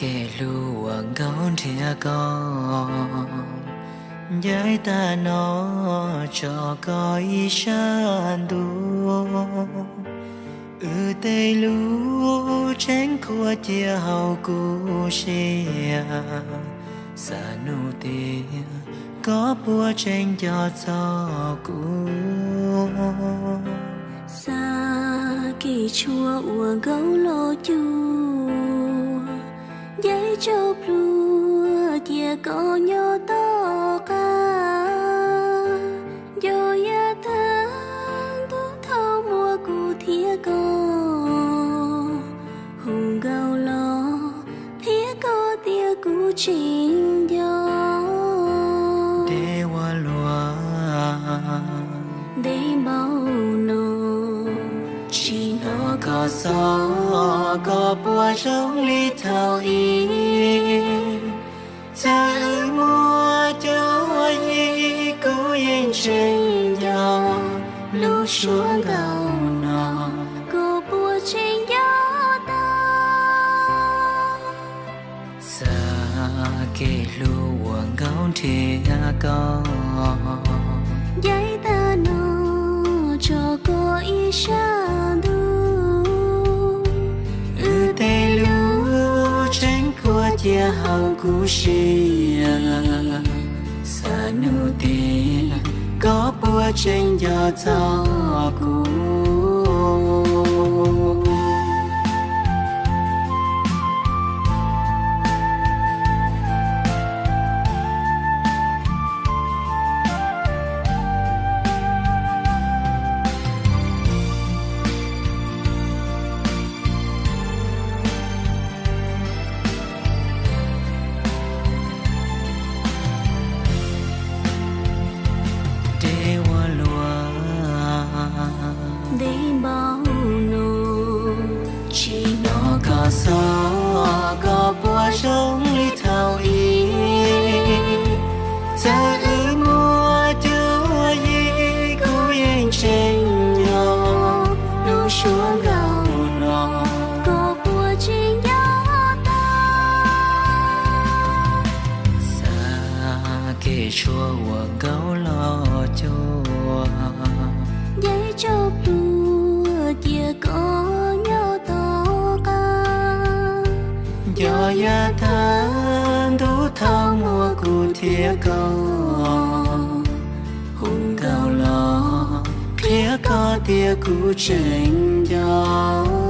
Kev hlub uas nkaug nrhiav koj, ncaim tag no tso koj ib sab ntuj. Wb tej lub tseem khuab cia hauv kuv siab, xav nug tias koj puas tseem nco txog kuv. Xav kev tshuav uas nkaug los cuag, ncaim tso plhuav cia koj nyob tom qab. Nco yav tag ntuj thaum muaj kuv thiab koj, hu nkauj los qhia koj tias kuv tseem nco. Deb ua luaj, deb npaum no, tsis hnov koj xov, koj puas zoo li thaum ub? Txawm wb muaj cuab yig kuv yeej tseem nco lub suab nkauj no, koj puas tseem nco tau? Xav kev hlub uas nkaug nrhiav koj, ncaim tag no tso koj ib sab ntuj. Wb tej lub tseem khuab cia hauv kuv siab, xav nug tias koj puas tseem nco txog kuv. Deb ua luaj, deb npaum no, tsis hnov koj xov, koj puas zoo li thaum ub? Txawm wb muaj cuab yig kuv yeej tseem nco lub suab nkauj no, koj puas tseem nco tau? Xav kev tshuav uas nkaug los cuag, ncaim tso plhuav cia koj nyob tom qab. Nco yav tag ntuj thaum muaj kuv thiab koj, hu nkauj los qhia koj tias kuv tseem nco.